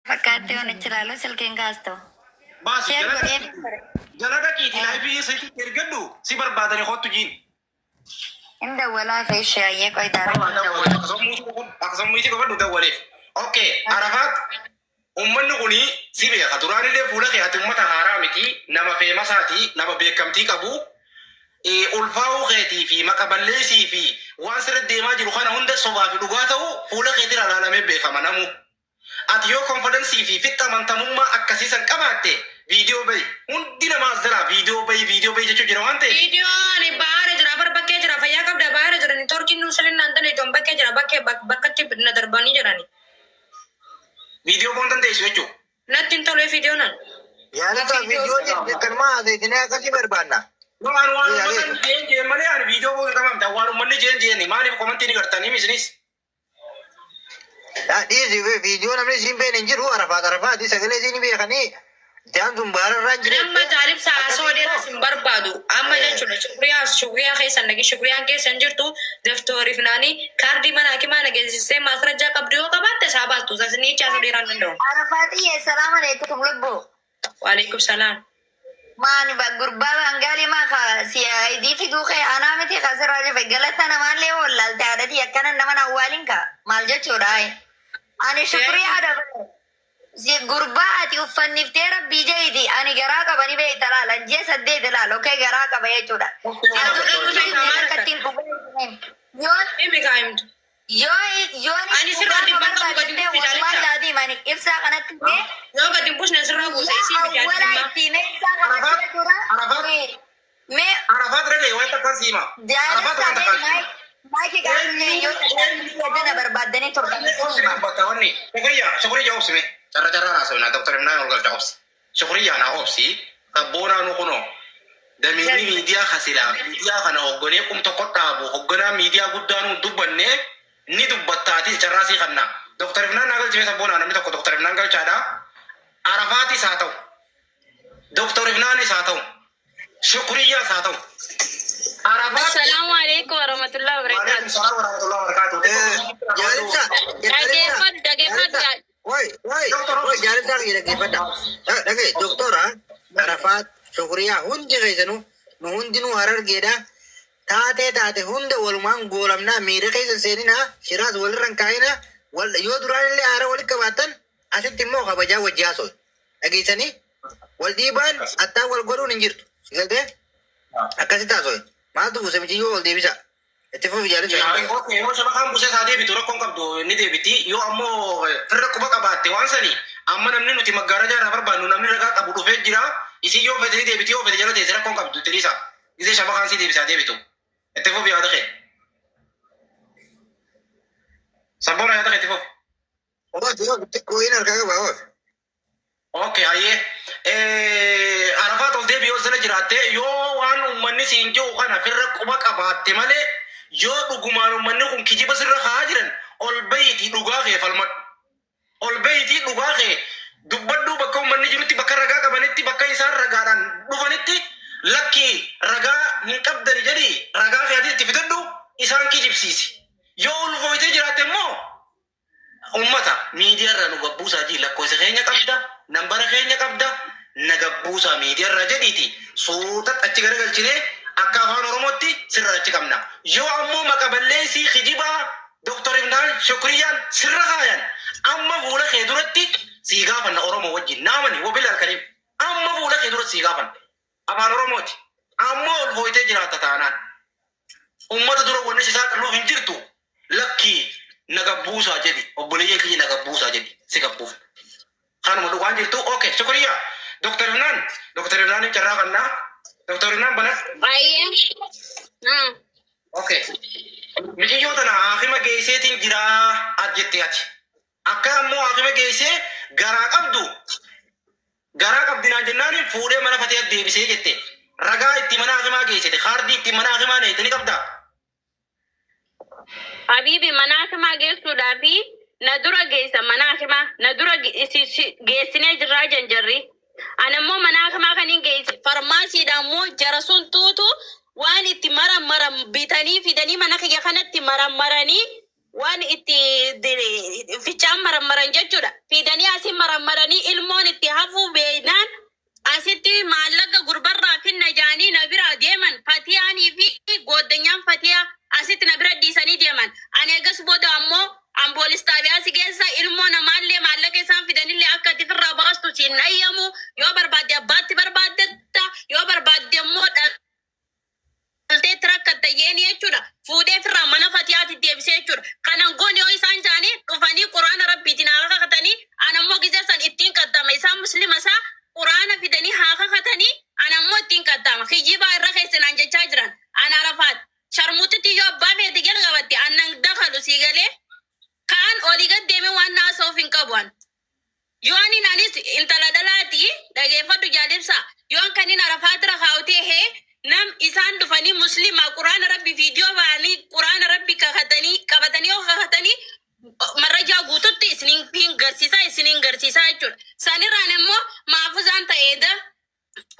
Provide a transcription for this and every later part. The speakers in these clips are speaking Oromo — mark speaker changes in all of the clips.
Speaker 1: Fakkaattee waan ichi ilaalu silkiin kaastu.
Speaker 2: Baasi
Speaker 1: Share
Speaker 2: jala
Speaker 1: godhee
Speaker 2: dhaqiiti. Jala dhaqiiti live sitti ergadhu si barbaadani kottu jiin.
Speaker 1: Hin dawwalaa fi ishee ayyee qoy daaraa hin dawwala.
Speaker 2: Akkasuma muitii qabadhu dawwaleef. Okay, Arafaat ummanni kuni si beeka. Duraanillee fuula kee ati ummata haaraa miti, nama feemasaati, nama beekamtii qabu. Ulfaa'uu keetii fi maqa balleessii fi waan sirra deemaa jiru kana hunda sobaa fi dhugaa ta'uu fuula keetirraa ilaalamee beekama namu. Ati yoo confidence fi fixa amantamummaa akkasii san qabaatte viidiyoo bahi. Hundi namaa as jalaa viidiyoo bahi, viidiyoo bahi jechuu jira waan ta'eef.
Speaker 3: Viidiyoo ani bahaara jira bar bakkee jira fayyaa qabda bahaara jira nitorkiin nu sirrii naan ta'e bakkee jira bakkee bakkatti na darbanii jirani.
Speaker 2: Viidiyoo ba'uu hin dandeessu jechuudha.
Speaker 3: Natti hin tolee viidiyoon an.
Speaker 4: Yaadata viidiyoo kanuma haasa'inee akkasii barbaanna.
Speaker 2: No, ani waan uummatan jeen jeen malee ani viidiyoo ba'uu hin qabamte. Waan uummanni jeen jeen maaliif comment ni gartanii isinis?
Speaker 4: Dhiisi, viidiyoo namni siin beekne hin jiru. Arafaat Arafaati sagalee siin beekanii jaan sun baararraa hin jiru.
Speaker 3: Amma jaalibsa haasoo dheeras hin barbaadu. Amma jechuudha shukriyaa shukriyaa keessan dhaqi shukriyaan keessan jirtu daftooriif naanii kaardii mana hakimaa na geessistee maasrajjaa qabdu yoo qabaatte isaa baastu sasni haasoo dheeraa hin danda'u.
Speaker 1: Arafaatiyye, salaam alaikum lubbu.
Speaker 3: Waalaikum salaam.
Speaker 1: Maani ba gurbaa Bangaalii maa ka CID fiduu kee anaa miti ka sirraa dhufe galata namaallee wallaalte haadhatii akkana nama awwaalin ka maal jechuudha ay. Ani shukriyaa bare. Si gurbaa ati uffanniftee rabbii jeeti ani garaa qaba ni beekta laala ji'a 8 laala okee garaa qaba jechuudha. Akka ittiin dhugaa yoo
Speaker 3: Himi kaa'imtu.
Speaker 1: Yoo
Speaker 3: Ani sirraa dhibbaan qabu gadi buufi
Speaker 1: wallahi
Speaker 3: jaalibsa.
Speaker 1: laatii ani ibsaa kanatti himee
Speaker 3: Yoo gadi hin buusne sirraa buuse isii miti ati
Speaker 1: awwalaa
Speaker 3: dhimma.
Speaker 1: itti himee ibsaa kanatti
Speaker 2: Arafaat,
Speaker 1: jechuudha.
Speaker 2: Arafaat,
Speaker 1: Mee
Speaker 2: Arafaat dhagaye waan takkaan siima. Arafaat waan
Speaker 1: jaalisa
Speaker 2: takkaan
Speaker 1: mee
Speaker 2: siima.
Speaker 1: maayikii qabatee yoo tajaajila barbaaddanii torban
Speaker 2: Obsi dubbata wanni. Shukriya, shukriya obsi mee. Carra carraa haasawina Dr. Imnaan ol galcha obsi. Shukriya naa obsi. Sabboonaa nu kunoo. Damiirri miidiyaa kasilaa miidiyaa kana hogganee kum tokko dhaabu hogganaa miidiyaa guddaa nu dubbanne ni dubbattaatis carraa sii kanna. Dr. Imnaan naa galchime sabboonaa namni tokko Dr. Imnaan galchaadha. Arafaatis haa ta'u. Dr. Imnaanis haa ta'u. Shukriyyaas haa ta'u. Arafaat.
Speaker 5: Assalamu alaikum warahmatullahi
Speaker 2: Waalaikum
Speaker 5: wabarakatuh.
Speaker 2: salaam warahmatullahi wabarakatuh.
Speaker 4: Jaalibsa.
Speaker 5: Dhageeffadhu, dhageeffadhu.
Speaker 4: Woi, woi, woi, jaalibsa kiyya dhaggeeffadha. Dhagee, doktora Arafaat, Shukriyaa hundi keessanuu nu hundinuu Harargeedha. Taatee taate hunda walumaan goolamnaa miira keessa seeninaa shiraas walirra hin kaa'inaa yoo duraan illee haara walitti qabaattan asitti immoo kabajaa wajji haasoo. Dhageessanii wal dhiibaan attaa wal godhuun hin jirtu. Galtee akkasitti haasoo. Maaltu buuse michiyyoo ol deebisa. Itti fufi jaalibsa.
Speaker 2: Okay, yoo shabakaan busee isaa deebitu rakkoon qabdu ni deebiti. Yoo ammoo firra quba qabaatte waan sani amma namni nuti maggaarajaa irraa barbaannu namni ragaa qabu dhufee jira. Isin yoo fete ni deebiti, yoo fete jala teesse rakkoon qabdu itti dhiisa. Gisee shabakaan si deebisaa deebitu. Itti fufi yaada kee. Sabboona yaada kee itti fufi.
Speaker 4: Xiqqoo hin harkaa qaba oof.
Speaker 2: Okay, hayyee. Arafaat ol deebi yoo sana jiraatte yoo waan uummanni siin jiru kana firra quba qabaatte malee yoo dhugumaan uummanni kun kijiba sirra kaa'aa jiran ol bahiitii dhugaa kee falmadhu. Ol bahiitii dhugaa kee dubbadhu bakka uummanni jirutti bakka ragaa qabanitti bakka isaan ragaadhaan dhufanitti lakkii ragaa hin qabdani jedhi ragaa kee ati itti fidadhu isaan kijibsiisi. Yoo ulfooytee jiraatte immoo ummata miidiyaa irraa nu gabbuusaa jii lakkoofsa keenya qabda nambara keenya qabda na gabbuusaa miidiyaa irraa jedhiiti suutat achi garagalchinee akka afaan Oromootti sirra achi qabna. Yoo ammoo maqa balleessii kijibaa Dr. Ibnaan Shukriyaan sirra kaayan amma fuula kee duratti sii gaafanna Oromoo wajjin naamani wabil alkariim amma fuula kee duratti sii gaafanna afaan Oromooti ammoo ulfooytee jiraatta taanaan. Ummata dura wanni si saaxiluuf hin jirtu lakkii na gabbuusaa jedhi obboleeyyan kiyya na gabbuusaa jedhi si gabbuuf. Kanuma dhugaan jirtu okay shukriya. Dr. Ibnaan Dr. Ibnaan carraa kannaa Dr. Ibnaan banadhu.
Speaker 5: Baay'ee.
Speaker 2: Okay. Miqiyyoo tana haakima geesseetiin jiraa at jette ati. Akka ammoo haakima geessee garaa qabdu garaa qabdi naan jennaan fuudhee mana fatee deebisee jette. Ragaa itti mana haakimaa geessite kaardii itti mana haakimaa neete ni qabdaa.
Speaker 5: Habiibi mana hakimaa geessuudhaafi na dura geessa mana hakimaa na dura geessinee jirraa janjarri. Ani ammoo mana hakimaa kan hin geesse farmaasiidha ammoo jara sun tuutu waan itti maran maran bitanii fidanii mana kiyya kanatti maran maranii waan itti ficaan maran maran jechuudha. Fidanii asii maran Yoo ani anis intala dhalaati dhageeffadhu jaalibsa. Yoon kanin arafaatira kaawtee hee nam isaan dhufanii muslima quraana rabbi viidiyoo ba'anii quraana rabbi kakatanii qabatanii yoo kakatanii marrajaa guututti isinin hin garsiisaa isinin garsiisaa jechuudha. Sanirraan immoo maafuzaan ta'eedha.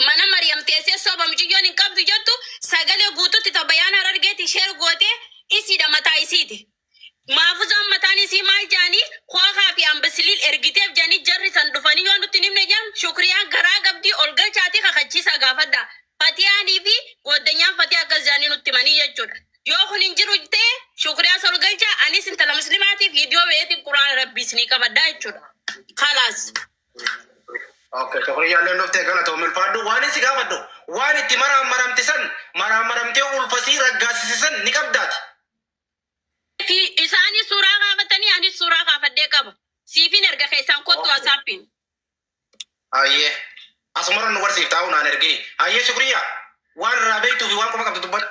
Speaker 5: Mana Maryam teessee soba mucayyoon hin qabdu jettu sagalee guututti tabayaan harargeeti sheer gootee isiidha mataa isiiti. Maafuzaan mataan isii maal jaanii kookaa fi ambasiliil ergiteef jaanii jarri san dhufanii yoo nutti hin himne jaan shukriyaan garaa qabdii ol galchaatii kakachiisa gaafadha. Fatiyaanii fi gooddanyaan fatiyaa akkas jaanii nutti himanii jechuudha. Yoo kun hin jiru ta'e shukriyaa ol galchaa anis intala muslimaatiif viidiyoo beetiin quraana rabbii isinii qabadhaa jechuudha. Kalaas.
Speaker 2: Okay, shukriyaan dhuftee galatoom ulfaadhu. Waan isi gaafadhu waan itti maraan maramte san maraan maramtee ulfasii raggaasise san ni qabdaati.
Speaker 5: Fi isaanis suuraa kaafatanii anis suuraa kaafadhee qaba. Siifin erga keessaan kottu wasaappiin.
Speaker 2: Ayyee asumarra nu barsiif taa'u naan ergini. Ayyee shukriyaa waan irraa beektuu fi waan quba qabdu dubbadhu.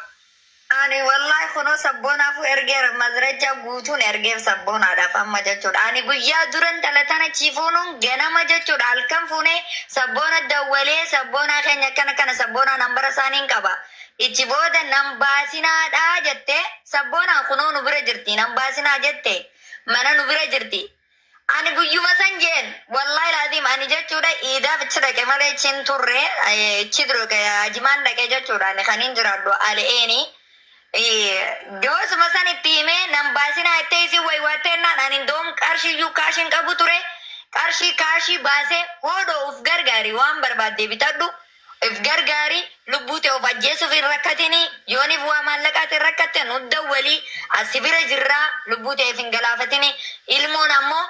Speaker 1: Ani wallahi kunoo sabboonaafuu ergeera mazraja guutuun ergeef sabboonaadhaaf amma jechuudha. Ani guyyaa duran dhalatana chiifuunuun ganama jechuudha. Halkan fuunee sabboona dawwalee sabboonaa keenya akkana kana sabboonaa nambara isaaniin qaba. Ichi booda nan baasinaadhaa jette sabboonaan kunoo nu bira jirti nan baasinaa jette mana nu bira jirti. Ani guyyuma san jeen wallahi laaziim ani jechuudha iidaaf ichi dhaqe malee ichi hin turre ichi dhaqe ajimaan dhaqe jechuudha ani kan hin jiraadhu ali'eeni. Joosuma san itti himee nan baasinaa jettee isin waywaattennaan ani doom qarshiyyuu kaashin qabu ture qarshii kaashii baasee hodhoo uf gargaari waan barbaadde bitadhu if gargaari lubbuu ta'e of ajjeesuuf hin rakkatini yooniif waa maallaqaati hin rakkatte nu dawwalii asi bira jirraa lubbuu ta'eef hin galaafatini ilmoon ammoo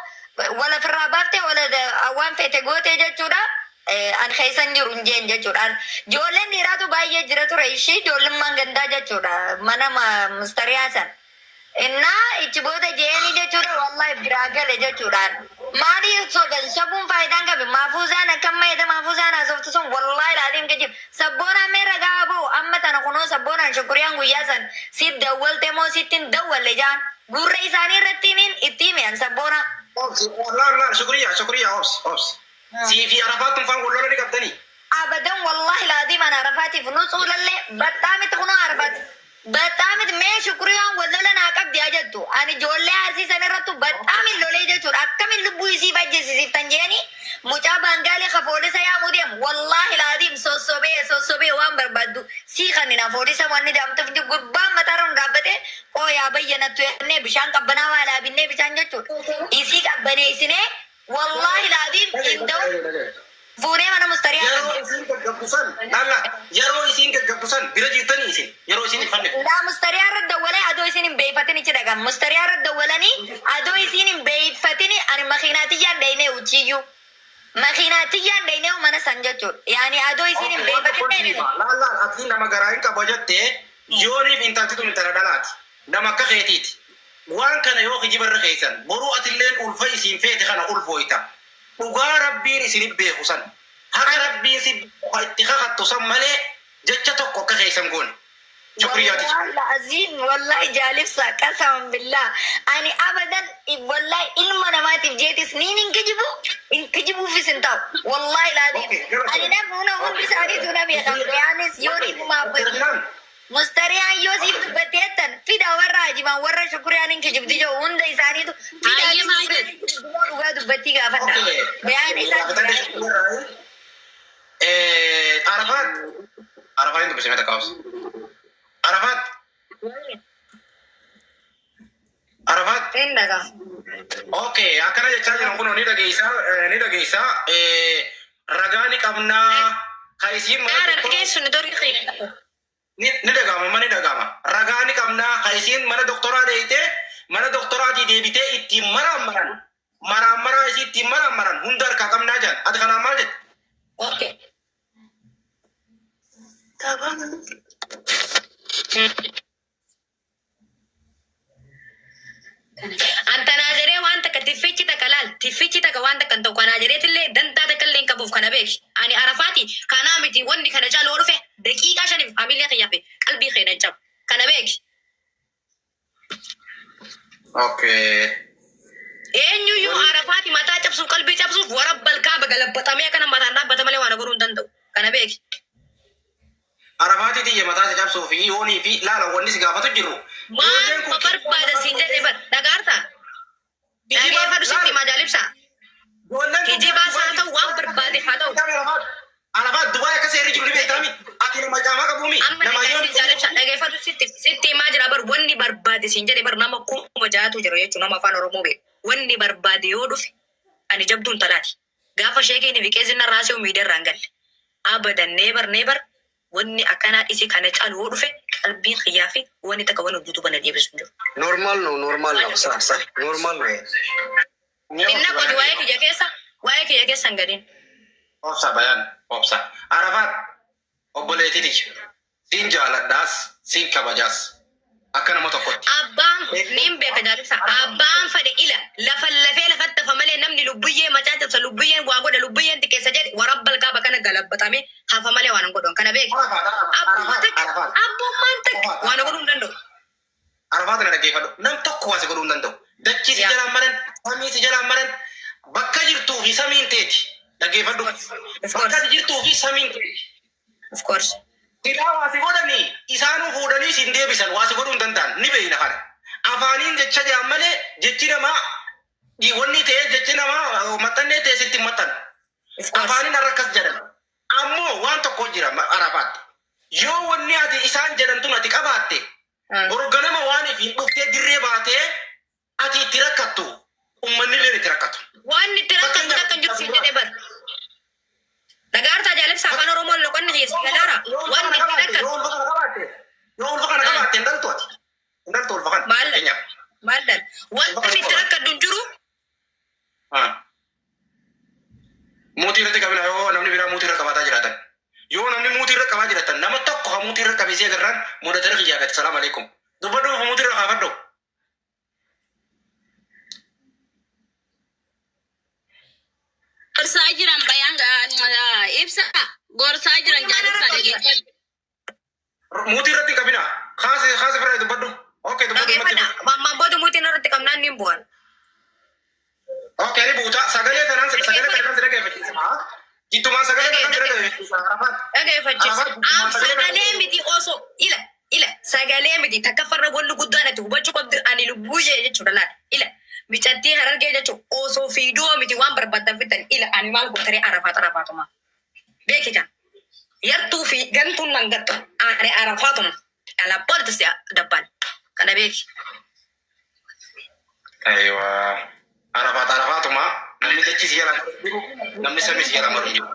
Speaker 1: wala firraa baafte wala waan feete goote jechuudha. An keessan jiru hin jeen jechuudha. Ijoolleen dhiiraatu baay'ee jira ture ishii ijoollummaan gandaa jechuudha mana mustariyaa san. Innaa ichi booda jeeni jechuudha wallahi biraa gale jechuudha. Maali sodan sabuun faayidaan qabe maafuuzaan akkam maayita maafuuzaan haasoftu sun wallahi laaliin kijib sabboonaan mee ragaa ba'u amma tana kunoo sabboonaan shukuriyaan guyyaa san si dawwalte moo sitti hin dawwalle jaan gurra isaanii irratti himin itti himiyan sabboona.
Speaker 2: Obsi, laal laal shukriyaa shukriyaa obsi obsi. Sii fi arafaatun faan wal lola ni qabdanii.
Speaker 1: Abadan wallahi laazim ana arafaatiif nu tsuulallee baxxaamiti kunoo arafaati. Baxxaamiti mee shukuriyaan wal lola naa qabdi haa jettu. Ani ijoollee arsiisan irrattu baxxaamin lolee jechuudha. Akkamin lubbuu isiif ajjeesisiiftan jeeni mucaa baangaalee ka foolisa yaamuu deemu. Wallahi laazim sossobee sossobee waan barbaaddu sii kannina foolisa wanni deemtuuf gurbaan mataarra nu dhaabbatee qooyaa bayyanattu jennee bishaan qabbanaa waa laabinnee bishaan jechuudha. Isii qabbaneessinee wallahi laazim hin ta'u fuunee mana mustariyaa
Speaker 2: Yeroo
Speaker 1: qabne.
Speaker 2: isiin gaggabdu san laalla yeroo isiin gaggabdu san bira jirtanii isin yeroo isiin hin fanne.
Speaker 1: Laa mustariyaa irra dawwalee adoo isin hin beeyfatin ichi dhaqan. Mustariyaa irra dawwalanii adoo isin hin beeyfatin ani makiinaatiyyaan dhaynee uchiyyuu. Makiinaatiyyaan dhaynee mana san jechuudha. Yaani adoo isin hin beeyfatin dhaynee.
Speaker 2: Laalla ati nama garaa hin qabu jettee yooniif intalti tun intala dhalaati. Nama akka keetiiti. Waan kana yoo kijiba irra keessan boruu atilleen ulfa isiin feete kana ulfooyta. Dhugaa rabbiin isin beeku san. Haqa rabbiin si itti kakattu san malee jecha tokko akka keessan goone. Shukriyaati.
Speaker 1: Wallahi aziim wallahi jaalibsa qasaman billah. Ani abadan wallahi ilma namaatiif jeetis niin hin kijibu hin kijibuufis hin ta'u. Wallahi laaziim. Ani namni hundi isaaniitu na beekan. Yaanis yoo dhibumaaf Mustariyaan yoo siif dubbatteettan fida warra ajimaan warra shukuriyaan hin kijibdi jiru hunda isaaniitu fida
Speaker 5: Hayyee maal jedhu?
Speaker 1: dhugaa dubbattii gaafadha. Bayaan isaa
Speaker 2: Arafaat. Arafaat hin dubbisee mata qaabs. Arafaat. Arafaat.
Speaker 1: Hin dhagaa.
Speaker 2: Okay, akkana jechaa jiran kun ni dhageessaa, ni dhageessaa. Ragaa ni qabnaa. Ka isiin mana
Speaker 3: Gaara
Speaker 2: doktora-
Speaker 3: argeessu ni dorgi xiqqaa.
Speaker 2: ni ni dhaga'ama amma ni dhaga'ama. Ragaa ni qabnaa. Ka isiin mana doktoraa deeyitee mana doktoraatii deebitee ittiin maraan maran maraan maraa isii ittiin maraan maran hunda harkaa qabnaa jedhan. Ati kanaan maal jette?
Speaker 3: Okay. Antanaa jedhee waan takka tiffichi takka laal tiffichi takka waan takka hin ta'u kanaa jedheetillee dantaa takka illee hin qabuuf kana beeki. Ani arafaati kanaa miti wanni kana caaluu dhufe daqiiqaa shaniif familia kiyyaa fi qalbii kee nan cabu kana beeki.
Speaker 2: Okay.
Speaker 3: Eenyuyyuu arafaati mataa cabsuuf qalbii cabsuuf wara
Speaker 2: yoonii fi laala wanni si gaafatu jiru.
Speaker 3: Maal barbaada siin jedhe bar dhagaarta. Dhageeffadhu sitti himaa jaalibsa. Kijibaas haa ta'u waan barbaade haa ta'u.
Speaker 2: Arafaat Dubaay akka seerri jiru ni beektaami. Ati nama caamaa qabuumi.
Speaker 3: Amma
Speaker 2: Nama yoon
Speaker 3: dhagaasi jaalibsa dhageeffadhu sitti sitti himaa jira bar wanni barbaade siin jedhe bar nama 6000tu jira jechuudha nama afaan Oromoo beeku. Wanni barbaade yoo dhufe ani jabduun talaati. Gaafa sheekiin fi qeezinna raasee miidiyaa irraan galle. Abadan neebar neebar wanni akkanaa dhisi kana caalu yoo dhufe qalbiin xiyyaa fi wanni takka wanni hojjetu bana deebisu hin jiru.
Speaker 6: Normal ነው normal ነው صح صح normal ነው።
Speaker 3: Inna qoti waa'ee kiyya keessa waa'ee kiyya keessa hin gadin.
Speaker 2: Obsa bayaan obsa. Arafaat obboleettiiti. Siin jaaladhaas siin kabajaas akka nama tokkotti.
Speaker 3: Abbaan niin beeka jaalibsa. Abbaan fedhe ila lafa lafee lafatti hafa malee namni lubbuyyee macaa cabsa lubbuyyeen waa godha lubbuyyeen xiqqeessa jedhe warabbal kaaba kana galabbatame hafa malee waan hin godhan kana beeki.
Speaker 2: Arafaat
Speaker 3: Abbuma
Speaker 2: Arafaat
Speaker 3: takka
Speaker 2: Arafaat
Speaker 3: abbummaan takka waan godhuu hin danda'u.
Speaker 2: Arafaat na dhaggeeffadhu. Nam tokko waa si godhuu hin danda'u. Dachii si
Speaker 3: Yaa.
Speaker 2: jalaan maran, samii si jalaan maran, bakka jirtuu fi samiin teeti. Dhaggeeffadhu.
Speaker 3: Of
Speaker 2: Bakka
Speaker 3: course.
Speaker 2: ati jirtuu fi samiin teeti.
Speaker 3: Of course.
Speaker 2: Silaa waa si godhanii isaanuu fuudhanii siin deebisan waa si godhuu hin danda'an ni beeyna kana. Afaaniin jecha jedhan malee jechi namaa wanni ta'ee jechi namaa maxxannee ta'e sitti hin maxxanu.
Speaker 3: Of course.
Speaker 2: Afaaniin har'a akkas jedhan. Ammoo waan tokko jira Arafaatti. Yoo wanni ati isaan jedhan tun ati qabaatte borganama waan ifiin dhuftee dirree baatee ati itti rakkattu uummanni illee itti rakkatu.
Speaker 3: Waan itti rakkatu takka hin jiru siin jedhe bar. Dhagaartaa jaalibsa afaan Oromoon loqonni keessa galaara.
Speaker 2: Yoo ulfa
Speaker 3: Waan
Speaker 2: kana
Speaker 3: itti
Speaker 2: qabaatte
Speaker 3: rakkatu.
Speaker 2: yoo ulfa kana qabaatte yoo ulfa kana qabaatte hin dhaltu ati. Hin dhaltu ulfa kana.
Speaker 3: Maal
Speaker 2: Fakkeenyaaf.
Speaker 3: maal dal. Wanti itti rakkadhu hin jiru.
Speaker 2: Muutii irratti qabina yoo namni biraa muutii irra qabaataa jiraatan. Yoo namni muutii irra qabaa jiraatan nama tokko ha muutii irra qabisee agarraan mudatara kiyyaa gati salaam alaikum. Dubbadhu muutii irra kaafadhu.
Speaker 5: Gorsaa jiran bayaan ibsa gorsaa jiran jaalibsa dhageeffadhu.
Speaker 2: Muutii irratti hin qabina. Kaasi kaasi firraa dubbadhu. Okay dubbadhu natti.
Speaker 3: Dhageeffadha. Ammaan booda muutiin irratti qabnaan ni bu'an.
Speaker 2: Okay ni buuta sagalee tanaan sagalee tanaan si dhaggeeffachiisa. Jittumaan sagalee tanaan si dhaggeeffachiisa. Arafaat.
Speaker 3: Dhageeffachiisa.
Speaker 2: Arafaat jittumaan
Speaker 3: Am
Speaker 2: sagalee tanaan.
Speaker 3: sagalee miti osoo ila ila sagalee miti takka farra wanni guddaan ati hubachuu qabdu ani lubbuu jee jechuudha laata ila micattii harargee jechuun osoo fiidoo miti waan barbaaddan fittan ila ani maal gootaree arafaat arafaatuma. Beekita. Yartuu fi gantuun nan gattu ani arafaatuma. Alabbooltis dabbal kana beeki.
Speaker 2: Aywa. Arafaat arafaatuma namni dachi si jala jiru namni samii si jala maru jiru.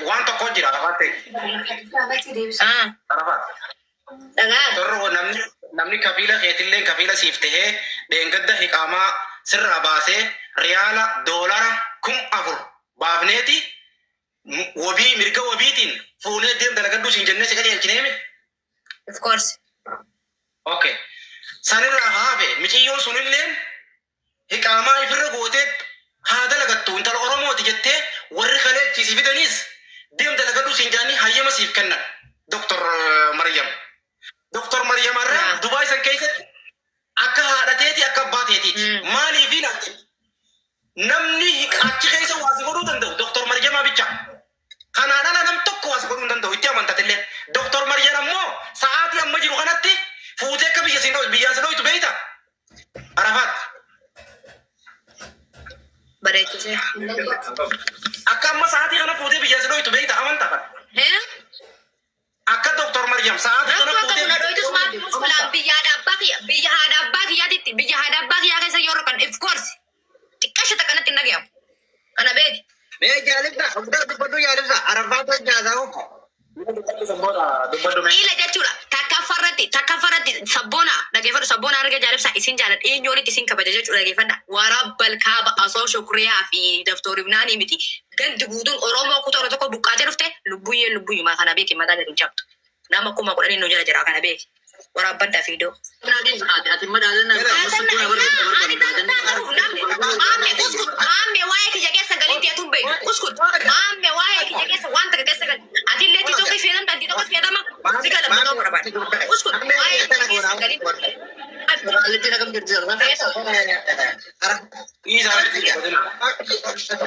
Speaker 2: Waan tokko jira Arafaat ta'e. Arafaat.
Speaker 3: Dhagaa.
Speaker 2: Torro namni namni kafiila keetillee kafiila siif tahee dheengadda hiqaamaa sirraa baasee riyaala doolara 4000 baafneeti wabii mirga wabiitiin fuunee deem dalagadhuu siin jennee si qajeelchineemi.
Speaker 3: Of course.
Speaker 2: Okay. Sanirraa haafe miciyyoon sunilleen hiqaamaa ifirra gootee haa dalagattu intala Oromooti jettee warri kaleechi si fidanis deem dalagadhuu siin jaanii hayyama siif kennan. Dr. Maryam. Dr. Maryam har'a
Speaker 3: Yaa.
Speaker 2: Dubaay san keessatti akka haadha teeti akka abbaa teetiiti. Maaliifi natti namni achi keessa waa si godhuu danda'u Dr. Maryamaa bicha. Kanaan ala nam tokko waa si godhuu hin danda'u itti amantatillee. Dr. Maryam ammoo sa'aatii amma jiru kanatti fuutee akka biyya siin dhoytu biyyaan si dhoytu beeyta. Arafaat.
Speaker 3: Bareechisee.
Speaker 2: Akka amma sa'aatii kana fuutee biyyaan si dhoytu beeyta amantaa kana.
Speaker 3: Hee?
Speaker 2: Akka Dr. Maryam sa'aatii kana
Speaker 3: Rakkoo
Speaker 2: fuutee
Speaker 3: qabu na dhoytus maal muskulaan biyya haadha abbaa kiyya biyya haadha abbaa kiyyaatitti biyya haadha abbaa kiyyaa keessa yoo rakkan of course xiqqasha takkanatti hin dhagayamu. Kana beeki.
Speaker 4: Mee jaalibsa, obda dubbadhu jaalibsa, Arafaat hojjaasaa.
Speaker 2: Dubbadhu mee.
Speaker 3: Ila jechuudha takka farratti sabboona dhageeffadhu sabboona arga jaalibsa isin jaaladha eenyu olitti isin kabaja jechuudha dhageeffadha. Warabbal kaaba asoo shukriyaa fi daftooribnaanii miti gandi guutuun Oromoo kutaa tokko buqqaatee dhufte lubbuyyee lubbuyyumaa kana beeki mataa gadi hin cabdu. Nama 10,000 nu jala jira kana beeki. Waraabaddaa fi iddoo.
Speaker 7: Ati madaalina
Speaker 3: Ani dantaa qabuuf namni maamme uskut maamme waa'ee kiyya keessa galitti atuun beeku uskut maamme waa'ee kiyya keessa waan takka keessa gali ati illee tiitookii fayyadamta ati tokko fayyadama si galamta ta'uu barbaada uskut waa'ee kiyya keessa galitti.
Speaker 7: Maalitti naqam jirti
Speaker 2: Dhiisaa irratti dubbatina.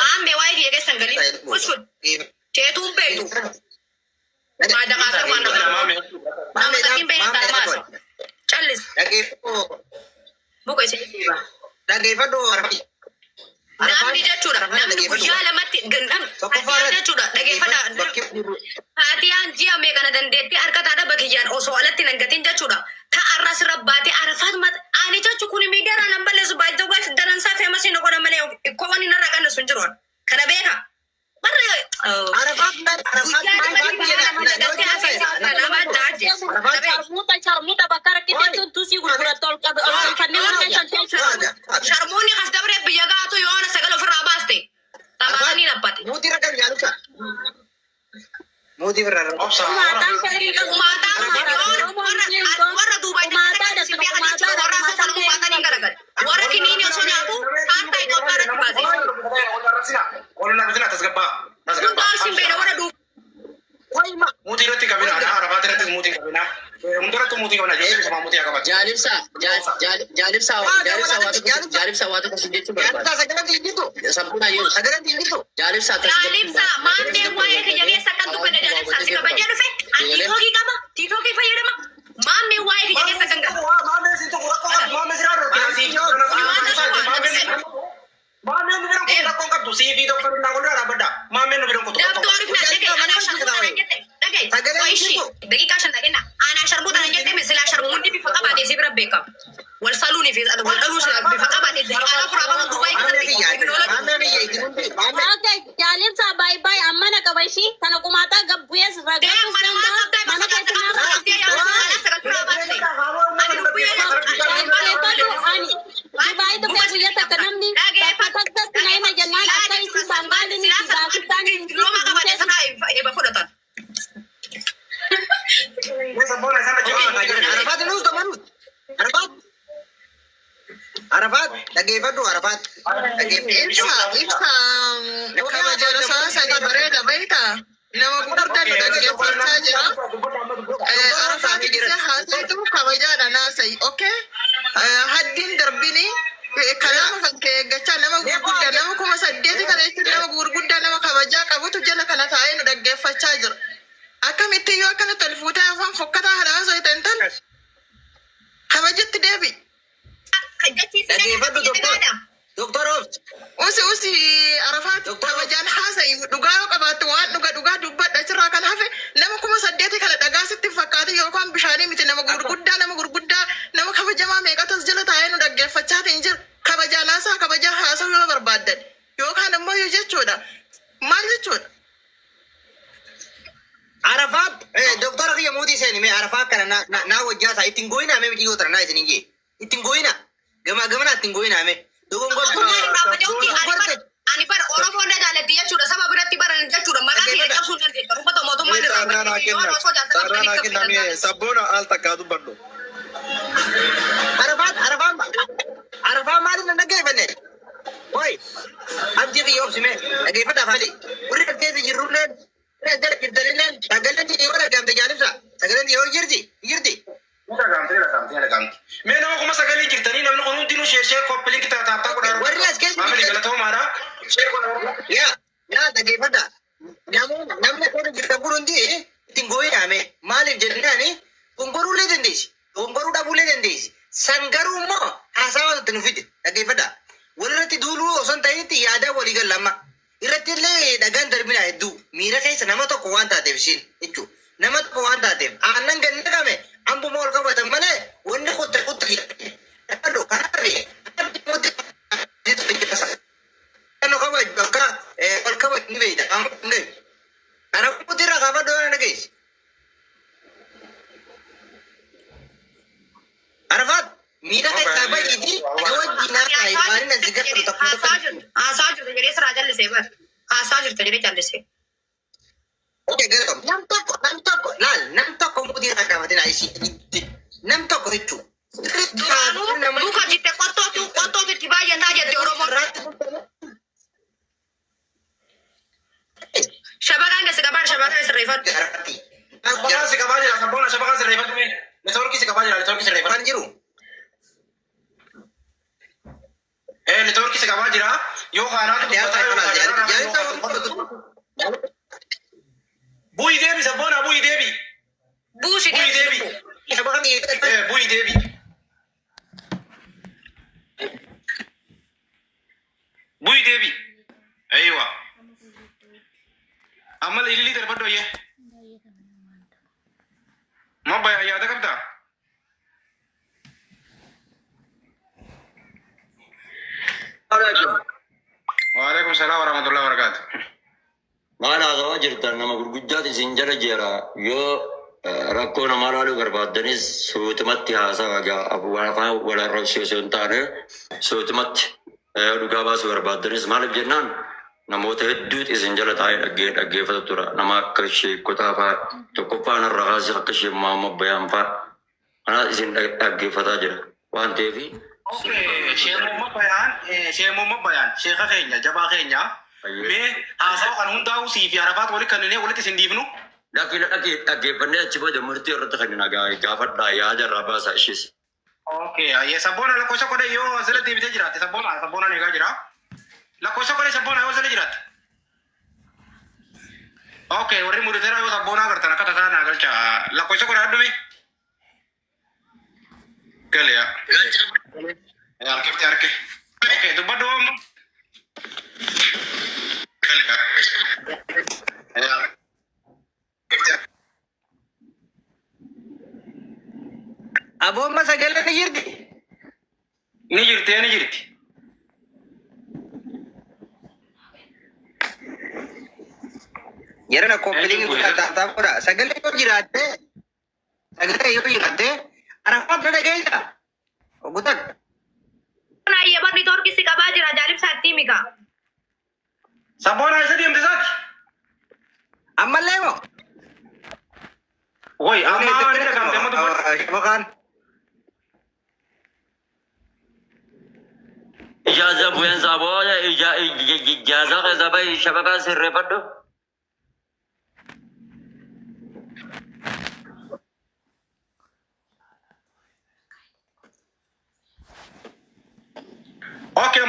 Speaker 3: Maamme waa'ee kiyya keessa galitti uskut teetuun beektu. Maadaqaasar waan nama. Nama takkiin beektaa maasa. Callis. Muka isin dhiiba.
Speaker 4: Dhaggeeffadhu Arafaat.
Speaker 3: Namni jechuudha. Namni guyyaa lamatti namni jechuudha. Dhaggeeffadha. Haatiyaan ji'a meeqana dandeettii harka taadha bakiyyaan osoo alatti hin hangatin jechuudha. Ta'arra sirra baatee Arafaat mata ani jechu kun miidiyaarraa nan balleessu baay'ee waif daransaa feemasii na godha malee ikkoo wanni narraa qannasu hin jiru. Kana beeka. Barra
Speaker 4: Arafaat Arafaat
Speaker 3: guyyaa lamatti nama dagartee haasa'e nama daaje.
Speaker 5: Sharmuuta sharmuuta bakka rakkiteetu tusii gurgurattu ol qabu ol galfannee warra kan teessu.
Speaker 3: Sharmuunni kas dabree biyya gaatu yoona sagal ofirraa baaste. Taphatanii dhabbate.
Speaker 4: Muutii rakkan jaalisa. Muutii birraa rakkan.
Speaker 2: Obsa.
Speaker 5: Kumaataan kan
Speaker 3: Kumaataan yoona warra duubaa warra asoo kumaatanii garagale. Warra kiniini osoo nyaatu saantaa Itoophiyaa irratti baase.
Speaker 2: Wal narrabsina tasgabbaa.
Speaker 3: Hundaa isin beena warra duubaa.
Speaker 2: Muutii irratti qabina. Arafaat irrattis muutii qabina. Hundarrattu muutii qabina. Ijoollee bifa muutii haa qaban.
Speaker 7: Jaalibsa jaalibsa jaalibsa waa tokko jaalibsa waa tokko si jechuu barbaada.
Speaker 4: Jaalisa sagaleen hin jirtu.
Speaker 7: Sabbuun hayyuu
Speaker 4: Sagaleen hin jirtu.
Speaker 7: jaalibsa
Speaker 3: Jaalibsa maannee waa'ee kiyya keessa kan dubbanne jaalibsa si kabajee dhufe ani tiitookii qaba tiitookii fayyadama maannee waa'ee kiyya keessa kan qabu.
Speaker 2: Maamee si tokko rakkoo qabdu. Maamee si raaduu. Maamee nu biran kutu rakkoo qabdu. Siifii doktor naa golgaa dhaabbadha. Maamee nu biran kutu rakkoo qabdu.
Speaker 3: Dabtoori na dhagaye anaa sharmuuta nan jette dhagaye oishi daqiiqaa shan dhageenna anaa sharmuuta nan jette misilaa sharmuundi bifa qabaatee si bira beekama. Wal saluunii fi wal dhaluu bifa qabaatee daqiiqaa afur afur Dubaay
Speaker 4: Maamee
Speaker 3: keessatti
Speaker 4: kiyya.
Speaker 3: teekinooloojii.
Speaker 4: Maamee kiyya itti hundi. Maamee.
Speaker 5: Okay, jaalimsa baay baay amma na qaba ishii kana kumaataa gabbuyees
Speaker 3: Deem
Speaker 5: ragatus
Speaker 3: mana waan
Speaker 5: danda'a
Speaker 3: qabdaa
Speaker 5: mana
Speaker 3: bifa
Speaker 5: keessa
Speaker 3: qabdaa
Speaker 5: nama
Speaker 3: qabdee yaa sagal turaa baaste. Ani dubbii
Speaker 5: dhaggeeffadhu ani Dubaay dhufee guyyaa takka namni bakka takkatti na hima jennaan akka isin Bangaalii fi Paakistaan hin
Speaker 3: Diploomaa qabaate sana eeba fudhatan.
Speaker 4: Arafaat nuus tamanus. Arafaat. Arafaat dhaggeeffadhu Arafaat. Dhaggeeffadhu.
Speaker 8: Ibsa ibsa kabaja isaa sadi bareeda beektaa nama gurguddaa nu dhaggeeffachaa jira. Arafaat isa haasaitu kabajaadha naasayi okay haddiin darbini kalaama kan kee eeggachaa nama gurguddaa nama 8000 kana jechuun nama gurguddaa nama kabajaa qabutu jala kana taa'ee nu dhaggeeffachaa jira. Akkamitti iyyuu akkanatti ol fuutee afaan fokkataa kana haasa'e tan kabajatti deebi.
Speaker 4: Dhaggeeffadhu doktor. Doktor Oft.
Speaker 8: Usi usi Arafaat kabajaan haasa'i dhugaa yoo qabaatte waan dhuga dhugaa dubbadha achirraa kan hafe nama 8000 kana dhagaa sitti fakkaate yookaan bishaanii miti nama gurguddaa nama gurguddaa nama kabajamaa meeqatu as jala taa'ee nu dhaggeeffachaatiin jira kabajaan haasaa kabajaa haasa'uu yoo barbaaddan yookaan ammoo yoo jechuudha maal jechuudha.
Speaker 4: Arafaat doktora kiyya muutii seeni mee Arafaat kana naa wajjaa isaa ittiin gooyinaa mee miti yoo tara naa isin hin jee. Ittiin gooyinaa. Gamaa gamanaa ittiin gooyinaa mee. Dogongorte.
Speaker 3: Ani bara Oromoon na jaalatti jechuudha saba biratti baran jechuudha maqaa kiyya cabsuu hin dandeettu uummata mootummaa irraa yoo osoo jaarsa
Speaker 9: Carraa kenname sabboona al takkaa dubbadhu.
Speaker 4: Arafaat Arafaan Arafaan maaliif na dhaggeeffanne? Oi abdii kiyya obsime dhaggeeffadhaa faali. Warri as keessa jirrulleen warri as jala jirtanilleen sagaleen yoo dhaggeeffamte jaalibsa. Sagaleen yoo jirti jirti.
Speaker 2: Mee nama 9000 jirtanii namni kun hundinuu share share copy link taataaftaa godhaa.
Speaker 4: Warri as keessa
Speaker 2: Maamilli galatoomaadha. Share godhaa.
Speaker 4: Yaa yaa dhaggeeffadhaa. Namoonni namni akka jirtan kun hundi ittiin gooyinaame maaliif jennaani gongoruullee dandeessi. Gongoruu dhabuullee dandeessi. San garuu immoo haasawaa itti nu fide dhaggeeffadhaa. Walirratti duuluu osoo hin ta'initti yaadaa walii galla amma. Irratti illee dhagaan darbinaa hedduu miira keessa nama tokko waan taateef ishiin jechuudha. Nama tokko waan taateef aannan ganna qame ambuma ol qabatan malee wanni kutte kutte dhaggeeffadhu kanaaf kan kabaju akka ol kabaju ni beekta. Kanaaf muti irraa kaafadhu yoo na dhageessi. Arafaat miira keessaa bahiiti na wajjin haasa'e waan inni si gaafatu tokko
Speaker 3: Haasaa
Speaker 4: tokko.
Speaker 3: jirtu haasaa jirtu jedhee siraa jallisee bara haasaa jirtu jedhee jallisee.
Speaker 4: Okay, galatoom. Nam tokko nam tokko laal nam tokko muti irraa kaafatin ishii nam tokko jechuudha.
Speaker 3: Duraanuu muka jitte qottootu qottootu itti baay'ataa jette Oromoon. Shabakaan keessa qabaan shabakaan sirreeffadhu.
Speaker 2: Shabakaan si qabaa jira sabboona shabakaan sirreeffadhu mee. Neetwoorkii si qabaa jira neetwoorkii sirreeffadhu.
Speaker 4: Kan jiru.
Speaker 2: Neetwoorkii si qabaa jira yoo haaraatu dubbataa yoo
Speaker 4: Jaalisa
Speaker 2: Bu'ii deebi sabboona bu'ii deebi. Bu'ii deebii. Bu'ii deebii. Aywa. Amma ililii darbadhu ayyee. Ma yaada qabdaa? Waalaikum salaam warahmatullahi wabarakatuh.
Speaker 6: Maal haasawaa jirtan nama gurguddaatu isin jala jira yoo rakkoo namaa laaluu barbaaddanis suutumatti haasawa gaa afaan wal arrabsuu osoo hin taane suutumatti dhugaa baasuu barbaaddanis maaliif jennaan namoota hedduutu isin jala taa'ee dhaggeeffatu tura nama akka sheekotaa fa'aa tokkoffaan irra kaasee akka ishee Muhammad Bayaan fa'aa kanaaf isin dhaggeeffataa jira waan ta'eef.
Speaker 2: Sheekh Muhammad Bayaan sheeka keenya jabaa keenya mee haasawa kan hundaa'u sii fi Arafaat walitti kanneen walitti isin dhiifnu.
Speaker 6: Lakki lakki dhaggeeffannee achi booda murtii irratti kan gaafadhaa yaada irraa baasaa ishees.
Speaker 2: Okay, ayyee sabboona lakkoofsa godhe yoo asirratti deebitee jiraatte sabboona eegaa jira. Lakkoofsa godhe sabboona yoo asirra jiraatte. Okay, warri murteeraa yoo sabboona agartan akka tasaa naa galcha lakkoofsa godhe addume. Gale yaa. Harkifti harke. Okay, dubbadhu amma. Gale yaa.
Speaker 4: Aboomma sagalee ni jirti.
Speaker 2: Ni jirti ni jirti.
Speaker 4: Yeroo koppiliin guddaa godha. Sagalee yoo jiraatte sagalee yoo jiraatte Arafaat na dhageessa. Ogutan.
Speaker 3: Ayyee barni torkisi qabaa jira jaalibsaatti mika.
Speaker 2: Sabboona eessa deemte isaati?
Speaker 4: Ammallee moo?
Speaker 2: Woi, amma ni dhagamte amma dubbadhu.
Speaker 4: Shabakaan.
Speaker 6: Ijaaza bu'eensaa booda ijaazaa keessa bahi shabakaa sirreeffadhu.
Speaker 2: Okay,